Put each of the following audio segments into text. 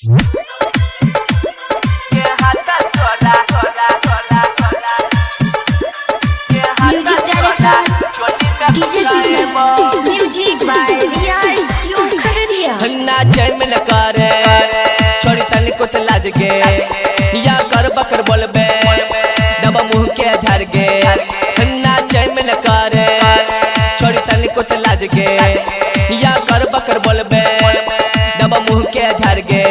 Music director DJ Shiv, music by Riya studio Khagaria. नाचे में न करे छोड़ी तनी को तो लाज गे, या कर बकर बोलबे दबा मुंह के झाड़ गे। नाचे में न करे छोड़ी तनी को तो लाज गे, या कर बकर बोलबे दबा मुंह के झाड़ गे।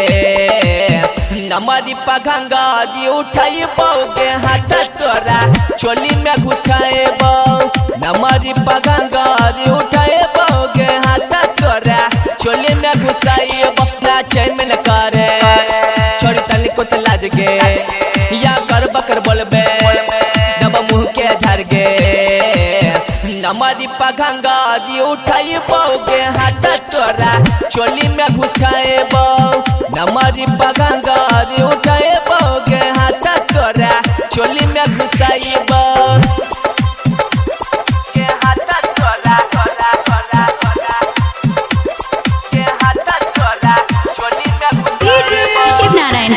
नमरी पगंगारी उठाई बौगे हाथ तोरा चोली में घुसाए बौ। नमरी पगंगारी उठाए बौगे हाथ तोरा चोली में घुसाए बौ। नाचे में न करे छोड़ी तनी को तो लाज गे, या कर बकर बोलबे दबा मुंह के झाड़ गे। नमरी पगंगारी उठाई बौगे हाथ तोरा चोली में घुसाए बौ। नमरी पगंगारी उठाए बौगे हाथ तोरा चोली में घुसाए बौ। Shiv Narayan,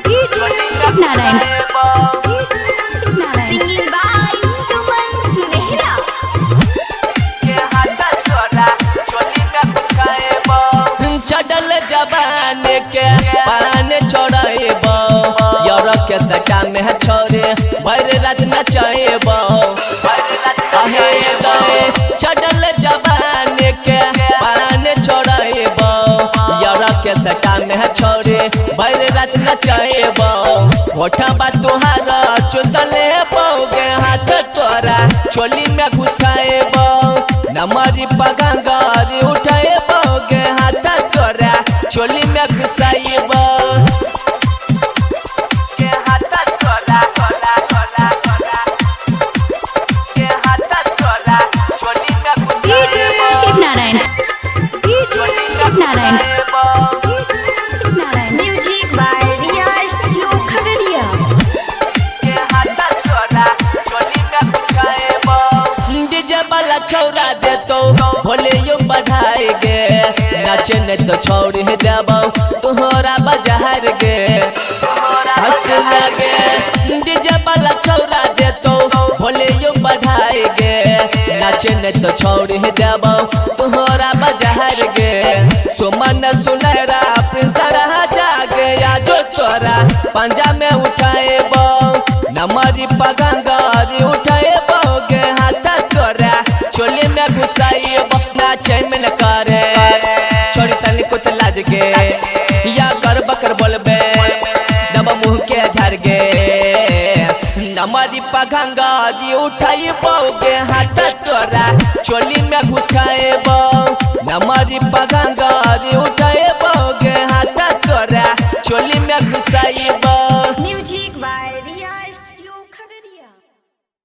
Shiv Narayan, Shiv Narayan. Singing by Suman Sunehra. चढ़ल जबान के पान छोड़ेबो, your के सटा में छोड़े भर रात नचेबो। चढ़ल जबान के पान छोड़ेबो, your के सटा में छोड़े भर रात नचेबो। होठबा तुहार चुसले पौगे हाथ तोरा चोली में घुसाएबो। नमरी पगंगारी उठाए बौगे हाथ तोरा चोली में घुसाएबो। Shiv Narayan, Shiv Narayan, Shiv Narayan. Music by Riya studio Khagaria. DJ वाला छौरा देतो भोले यो बढ़ाए गे, नाचे ने तो छोड़ देबो तोहरा बाजार गे। हंस लगे डीजे वाला छौरा देतो भोले यो बढ़ाए गे, नाचे ने तो छोड़ देबो तोहरा बाजार गे। सुमन सुनहरा प्रिंस राजा गे या जो तोरा पंजा में उठाए बो। नमरी पगंगारी उठाए बौगे हाथ तोरा चोली में घुसाए बो। नाचे में न करे छोड़ी तनी को तो लाज गे, या कर बकर बोलबे दबा मुंह के झाड़ गे। नमरी पगंगारी उठाए बौगे हाथ तोरा चोली में घुसाए बो। नमरी पगंगारी उठाए बौगे हाथ तोरा चोली में घुसाए बो।